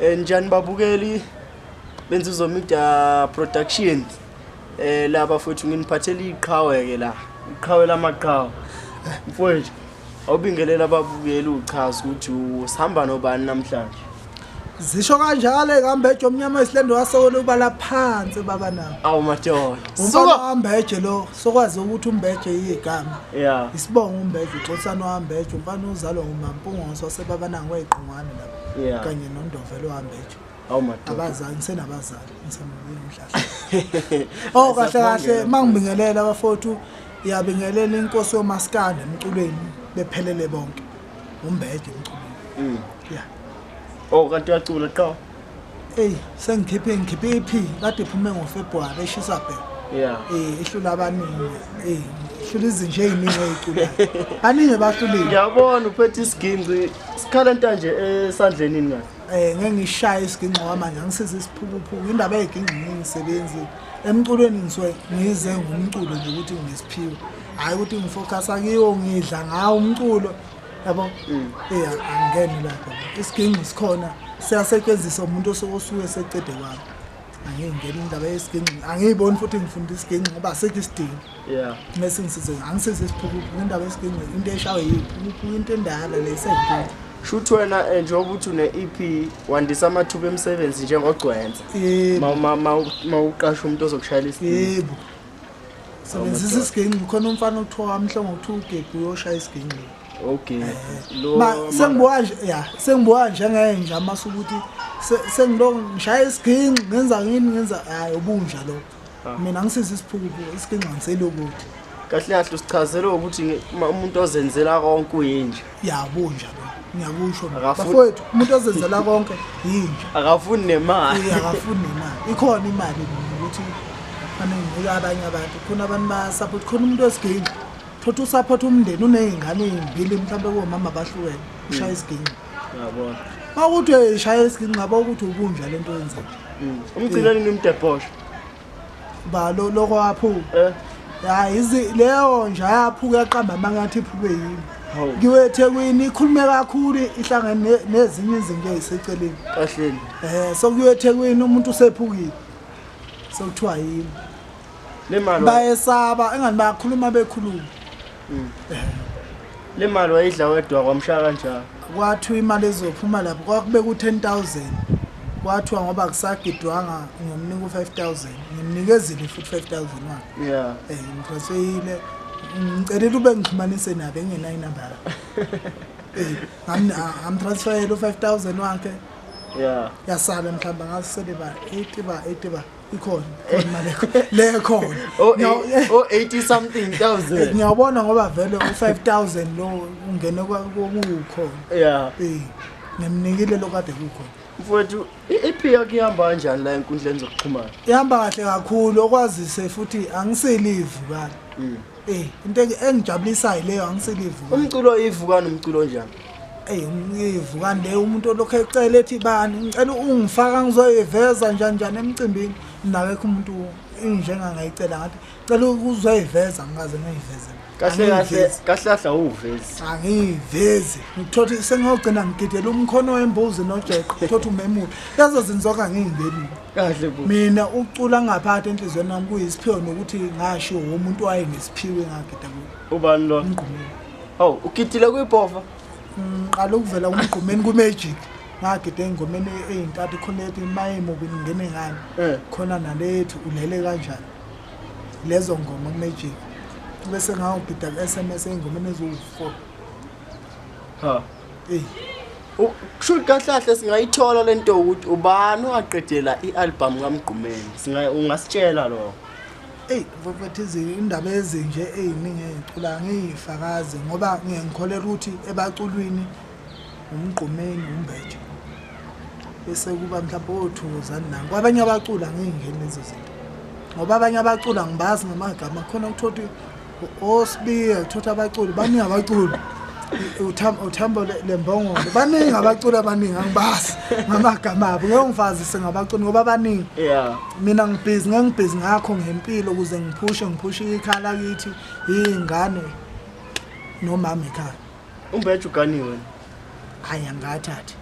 Njani babukeli benzuzo media productions. Laba futhi nginiphathela iqhawe ke la. Iqhawe lamaqhawe. Mfowethu, awubingelela ababukeli uchaza ukuthi usihamba nobani namhlanje. Zisho kanjalo kambeje omnyama isilendo wasokolo ubala phansi baba nawo. Awu madoda. Umfana wambeje lo sokwazi ukuthi umbeje igama. Yeah. Isibongo umbeje uxolisana wambeje umfana uzalwa ngumampungoso wasebabanango weyiqongwane lapho. Yeah. Kanye nondovelo wambeje. Awu madoda. Abazali ngisenabazali ngisemukile umhlahla. Oh kahle kahle mangibingelela abafowethu iyabingelela inkosi yomaskandi emculweni bephelele bonke. Umbeje emculweni. Yeah. Oh kanti uyacula qha. Ey sengikhiphe ngikhiphe EP kade iphume ngoFebruary eshisa bhe. Yeah. Ihlula abaningi. Ihlula izinje eziningi eziculayo. Baningi bahlulile. Ngiyabona uphethe isiginci. Sikhala nje esandleni nini ngathi? Ngeke ngishaye isiginci ngoba manje angisize isiphukuphuku. Indaba yeginci ngisebenzi emculweni ngisuke ngize ngumculo nje ukuthi nginesiphiwo. Hayi ukuthi ngifocusa kiwo ngidla ngawo umculo. Yabo? Angene lapho. Isiginci sikhona siyasetshenziswa umuntu osuke secede kwami. Angingeni indaba yesiginci. Angiyiboni futhi ngifunda isiginci ngoba asikho isidingo. Yeah. Mase ngisize angisize isiphukuphuku indaba yesiginci into eshawe yiphukuphuku into endala le iseyinto. Shuthi wena njengoba uthi une EP wandisa amathuba emisebenzi njengogcwensa. Yebo. Ma uqasha umuntu ozokushayela isiginci. Yebo. Sebenzisa isiginci khona umfana okuthiwa amhlongo kuthiwa ugebhu uyoshaya isiginci. Okay. Lo Ma sengibuka nje ya sengibuka njengenja mase ukuthi sengilo ngishaya isiginci ngenza ngini ngenza hayi ubunja lokho. Mina ngisiza isiphukuphuku isiginci ngiselokuthi. Kahle kahle usichazele ukuthi umuntu ozenzela konke uyinja. Ya bunja lo. Ngiyakusho. Bafowethu umuntu ozenzela konke yinja. Akafuni nemali. Akafuni nemali. Ikhona imali ukuthi fanele nginike abanye abantu. Khona abantu ba support khona umuntu wesiginci. Thothi usupport umndeni unezingane ezimbili mhlawumbe komama abahlukene ushaya isiginci. Ngiyabona. Mawukuthi uyishaya isiginci ngabo ukuthi ubunja lento oyenzile. Umgcina nini umdebhosha? Ba lo lokho waphuka. Ya izi leyo nje ayaphuka yaqamba mangathi iphuke yini. Ngiwe eThekwini ikhulume kakhulu ihlangene nezinye izinto eziseceleni. Kahleni. Sokuye eThekwini umuntu usephukile. Sokuthiwa yini? Le mali bayesaba engani bakhuluma bekhuluma. Le mali wayidla wedwa kwamshaya kanjalo. Kwathiwa imali ezophuma lapho kwakubeka u10000. Kwathiwa ngoba kusagidwanga ngiyomnika u5000. Ngimnikezile futhi 5000 wakhe. Yeah. Ngiphoseyile. Ngicelile ube ngixhumanise nabo engenayo inamba. Ngamtransferela u5000 wakhe. Yeah. Yasala mhlawumbe ngasele ba 80 ba 80 ba ikhona imali le khona. Oh 80 something thousand. Ngiyabona ngoba vele u5000 lo ungene kukhona. Yeah. Ngimnikile lo kade kukhona. Mfowethu i-EP yakhe ihamba kanjani la enkundleni zokuxhumana? Ihamba kahle kakhulu okwazise futhi angiselivu bani. Into engijabulisayo leyo angiselivu. Umculo ivukani umculo onjani? Ivukani le umuntu olokhu ecela ethi bani ngicela ungifaka ngizoyiveza njani njani emcimbini. Nakekho umuntu injengangayicela ngathi cela ukuzoyiveza ngikaze ngiyiveze. Kahle kahle kahle kahle awuvezi. Angivezi. Ngithothi sengiyogcina ngigidela umkhono wembuzi nojeqo uthothi umemule. Lezo zinzoka ngingeni. Kahle bo. Mina ucula ngaphathi enhlizweni yami kuyisiphiwo nokuthi ngashiwo umuntu wayenesiphiwo engagida kuyo. Ubani lo? Umgqumeni. Hawu ugidile kuyibhova? Ngiqala ukuvela umgqumeni kuMagic. Ngagida engomeni ezintathu khona ethi mayemubi ngene ngani. Khona nalethu ulele kanjani. Lezo ngoma kuMagic. Bese ngawugida ku-SMS engomeni eziwu4. Ha. Kusho kahle kahle singayithola lento ukuthi ubani owaqedela ialbum kaMgqumeni. Ungasitshela lokho. Mfowethu indaba ezinje eziningi ezicula ngiyifakaze ngoba ngiyengikholela ukuthi ebaculwini umgqumeni umbeje. Bese kuba mhlawumbe othuzani nangu. Kwabanye abacula ngingeni lezo zinto. Ngoba abanye abacula ngibazi ngamagama khona uthothi oSibiya uthothi abaculi baningi abaculi. Uthambo lembongolo baningi abaculi abaningi angibazi ngamagama abo. Ngeke ngifazise ngabaculi ngoba baningi. Yeah. Mina ngibhizi ngengibhizi ngakho ngempilo ukuze ngiphushe ikhala kithi izingane nomama ekhaya. Umbeje uganiwe. Hayi angathathi.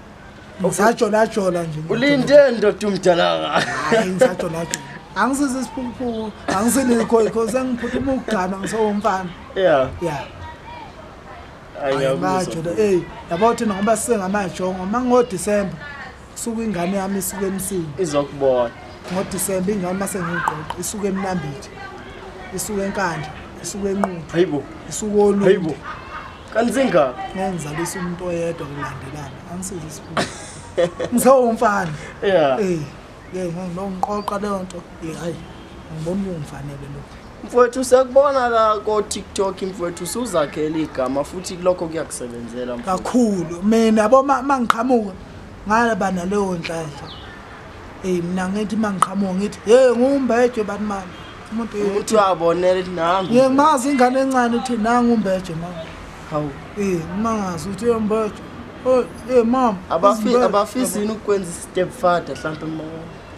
Ngisajolajola nje. Ulinde ndoda umdala. Hayi, ngisajolajola. Angisizi isiphukuphuku, angisilikho sengiphuthuma ukugana ngisewumfana. Yeah. Yeah. Hayi, ngiyakuzwa. Ngajula eh yabo thina ngoba sisengamajongo mango December kusuka ingane yami isuke emsini. Izokubona. Ngo December ingane mase ngiyiqoqa isuke eMnambithi. Isuke eNkandla, isuke eNquthu. Hayibo. Isuke oLundi. Hayibo. Kanzinga. Ngenzalisa umuntu oyedwa kulandelana. Angisizi isiphukuphuku. Ngisewumfana. Yeah. Eh, ngeke ngiqoqa leyo nto. Hayi, angiboni kungifanele lokho. Mfowethu siyakubona la ko TikTok mfowethu usuzakhela igama futhi lokho kuyakusebenzela mfowethu. Kakhulu. Mina yabo mangiqhamuka ngaba naleyo nhlanhla. Mina ngithi mangiqhamuka ngithi hey nguMbeje bani mani. Umuntu umuntu uyabonela ukuthi nangu. Ngimazi ingane encane ithi nangu uMbeje mama. Hawu. Mangazi ukuthi uMbeje. Oh, mama. Abafisi yini ukwenza stepfather mhlambe mama?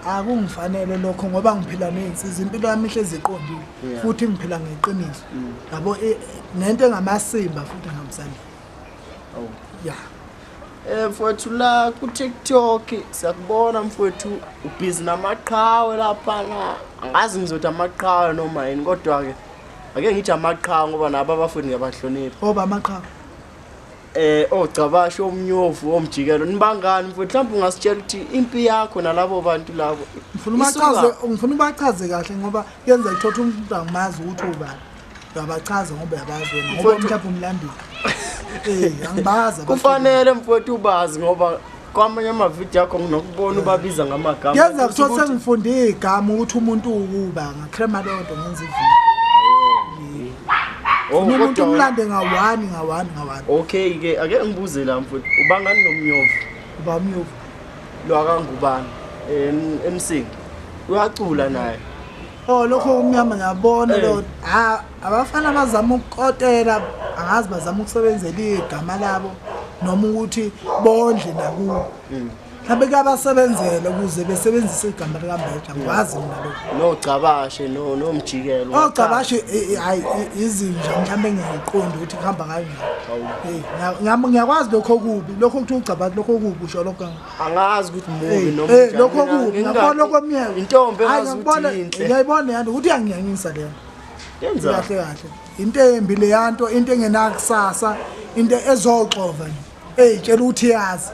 Akungifanele lokho ngoba ngiphila nezinsizwa, impilo yami ihlezi iqondile futhi ngiphila ngeqiniso. Yabo nento engamasimba futhi ngihambisana. Oh. Yeah. Mfowethu la ku TikTok siyakubona mfowethu ubhizi namaqhawe lapha na. Angazi ngizothi amaqhawe noma yini kodwa ke ake ngithi amaqhawe ngoba nabo abafundi ngiyabahlonipha. Oba amaqhawe. Ogcabasho omnyovu omjikelo nibangani mfowethu mhlawumbe ungasitshela ukuthi impi yakho nalabo bantu labo. Ngifuna ubachaze kahle ngoba yenza ithatha umuntu angimazi ukuthi ubani. Uyabachaza ngoba uyabazi wena ngoba mhlawumbe umlandeli. Angibazi. Kufanele mfowethu ubazi ngoba kwamanye amavidiyo akho nginokubona ubabiza ngamagama. Yenza kuthiwa sengifunde igama ukuthi umuntu ukuba ngakrema leyo nto ngenza ividiyo. Umuntu umlande nga-1 nga-1 nga-1. Okay ke ake ngibuze la mfowethu ubangani nomnyovu? Uba umnyovu. Lo akangubani emsingi. Uyacula naye. Oh lokho umnyama ngiyabona lo. Abafana bazama ukukotela angazi bazama ukusebenzela igama labo noma ukuthi bondle nakubo. Mhlawumbe kuyabasebenzela ukuze besebenzise igama likaMbeje angikwazi mina lokho. Nogcabashe nomjikelo. Ogcabashe hayi izinja mhlawumbe ngiyayiqonda ukuthi kuhamba kanjani. Ngiyakwazi lokho kubi lokho kuthi ugcabashe lokho kubi usho lokho. Angazi ukuthi mubi noma njani. Lokho kubi ngiyabona lokho myeke. Intombi engazi ukuthi inhle. Ngiyayibona yanto ukuthi iyanginyanyisa leyo. Yenza kahle kahle. Into embi leyanto into engenakusasa into ezoxova nje. Tshela ukuthi yazi.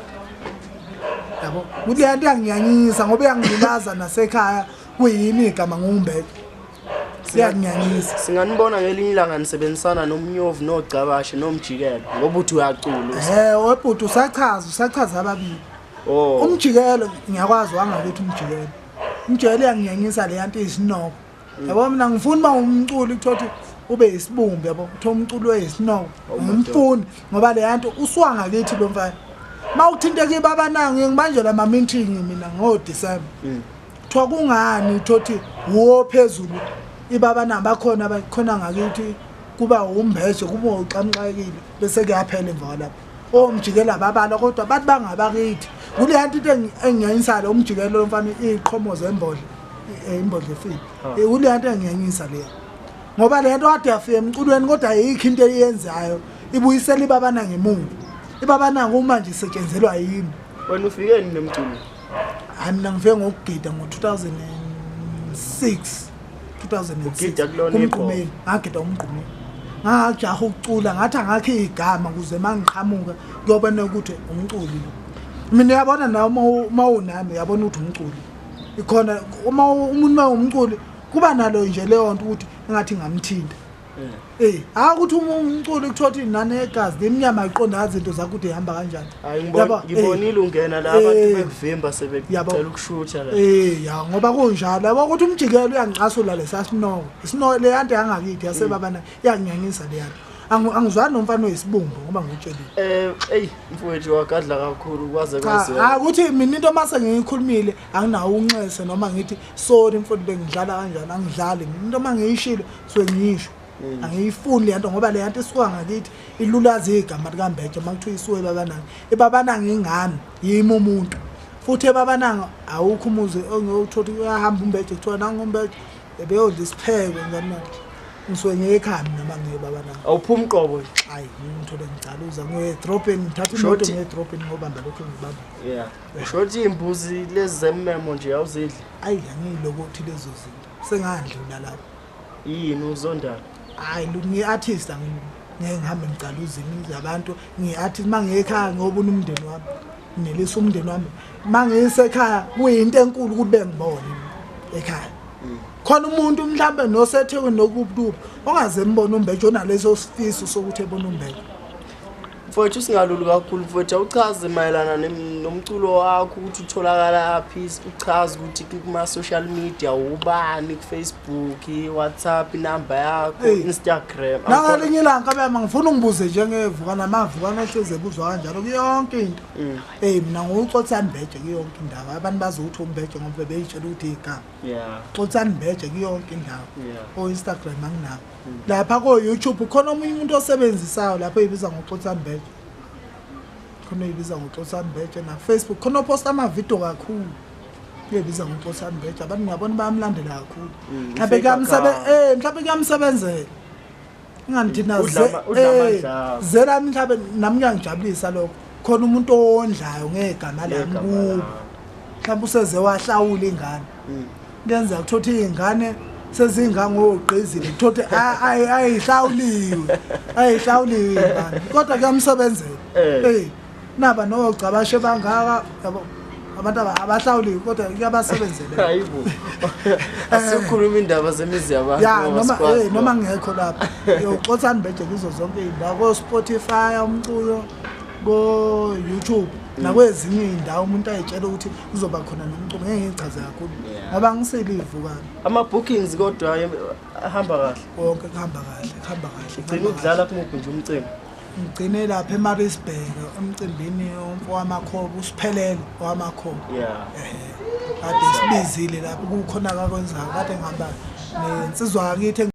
Yabo ukuthi yanto iyanginyanyisa ngoba iyangilimaza nasekhaya kuyimi igama nguMbeje. Siyanginyanyisa. Singanibona ngelinye ilanga nisebenzisana nomnyovu nogcabashe nomjikelo ngoba uthi uyacula. Webhuti usachaza ababili. Oh. Umjikelo ngiyakwazi wangakuthi umjikelo. Umjikelo iyanginyanyisa le yanto isinoko. Yabo mina ngifuna uma umculi kuthiwa ube isibumbu yabo kuthiwa umculo weyisinoko. Ngimfuni ngoba le yanto usuka ngakithi lo mfana. Mawuthinteka ibabanangi ngibanjelwa ama meeting mina ngo December. Kuthiwa kungani thothi wo phezulu ibabanangi bakhona abakhona ngakithi kuba uMbeje kuba uxamxakile bese kuyaphela emva kwalapho. Omjikela babala kodwa bathi bangabakithi. Kuleyanto into enginyanyisa lo umjikelo lomfana iqhomo zembodla imbodla efile. Kuleyanto enginyanyisa leya. Ngoba le nto kade yafika emculweni kodwa ayikho into eyenzayo ibuyisela ibabana ngemuva. Ibabana uma nje isetshenzelwa yimi. Wena ufike nini emculweni? Hayi mina ngifike ngokugida ngo-2006. 2006. Ugida kulona iBhova. Ngagida umgqumeni. Ngajaha ukucula ngathi angakhe igama ukuze mangiqhamuka kuyobona ukuthi umculi lo. Mina uyabona nawe uma unami uyabona ukuthi umculi. Ikhona uma umuntu ungumculi kuba nalo nje leyo nto ukuthi engathi ngamthinta. Akuthi umculi kuthiwa ukuthi nanegazi lemnyama iqonda izinto zakho ukuthi ihamba kanjani. Hayi ngibonile ungena la abantu bekuvimba sebecela ukushutha la. Ya ngoba kunjalo yabo ukuthi umjikelo uyangicasula lesasinoko. Isinoko le yanto yangakithi yasebabana iyanginyanyisa le yanto. Angizwani nomfana oyisibumbu ngoba ngikutshelile. Mfowethu wagadla kakhulu kwaze kwaziwa. Ukuthi mina into mase ngiyikhulumile anginawo unxese noma ngithi sorry mfowethu bengidlala kanjani angidlali. Mina into mangiyishilo suke ngiyisho. Angiyifuni le nto ngoba le nto isuka ngakithi ilulaza igama likaMbeje makuthiwa isuke ebabananga. Ebabananga ingane yimi umuntu. Futhi ebabananga awukho umuzi ongiyothola uyahamba uMbeje kuthiwa nangu uMbeje ebeyodla isipheko njani manje. Ngisuke ngiye ekhaya mina uma ngiye baba nami. Awuphumi qobo nje. Hayi, ngithole ngicaluza ngiye edrobheni, ngithatha imoto ngiye edrobheni ngobamba lokho engibamba. Yeah. Shothi imbuzi lezi zemmemo nje awuzidli. Ayi, angiyilokothi lezo zinto. Sengandlula lapho. Yini uzondana? Hayi, ngiyi-artist, ngeke ngihambe ngicaluza imizi yabantu. Ngiyi-artist, uma ngiye ekhaya ngiyobona umndeni wami. Nginelisa umndeni wami. Uma ngisekhaya kuyinto enkulu ukuthi bengibone ekhaya. Khona umuntu mhlambe nosethekwini nokuphi ongaze embone uMbeje, onaleso sifiso sokuthi ebone uMbeje. Mfowethu, singaluli kakhulu mfowethu, awuchaze mayelana nomculo wakho ukuthi utholakala phi, uchaze ukuthi kuma-social media ubani, ku-Facebook, WhatsApp, inamba yakho, Instagram. Nangalinye ilanga kabe ngifuna ungibuze njengevukana, amavukana ehleze ebuzwa kanjalo kuyonke into. Hey, mina nguXolisani Mbeje kuyonke indawo. Abantu bazi ukuthi uMbeje ngoba beyitshela ukuthi igama. Xolisani Mbeje kuyonke indawo. O-Instagram anginawo. Lapha ko-YouTube khona omunye umuntu osebenzisayo lapho eyibiza ngoXolisani Mbeje. Khona oyibiza ngoXolisani Mbeje na Facebook khona oposta amavidiyo kakhulu. Uyibiza ngoXolisani Mbeje, abantu ngiyabona bayamlandela kakhulu. Mhlawumbe kuyamsebenzela. Ingani thina zela mhlawumbe nami kuyangijabulisa lokho. Khona umuntu owondlayo ngegama lami kubo. Mhlawumbe useze wahlawula ingane. Kuyenzeka ukuthi izingane sezingangogqizile kuthothi ayihlawuliwe, ayihlawuliwe ingane, kodwa kuyamsebenzela. Hey, naba nogcabashe bangaka yabo, abantu abahlawuliwe kodwa kuyabasebenzela. Hayibo, asikhuluma indaba zemizi yabantu. Ya, noma noma ngekho lapha uXolisani Mbeje kuzo zonke izindawo, ko Spotify umculo, ko YouTube nakwezinye indawo umuntu ayitshela ukuthi uzoba khona nomculo. Ngeke ngichaze kakhulu ngoba ngiselivuka. Ama bookings kodwa ahamba kahle. Konke kuhamba kahle, kuhamba kahle. Ugcina ukudlala kumuphi nje umcimbi? Ngigcine lapha eMaritzburg emcimbini womfo wamakhoba, usiphelele wamakhoba. Kade sibizile lapho kukhona akakwenzayo, kade ngihamba nensizwa yakithi.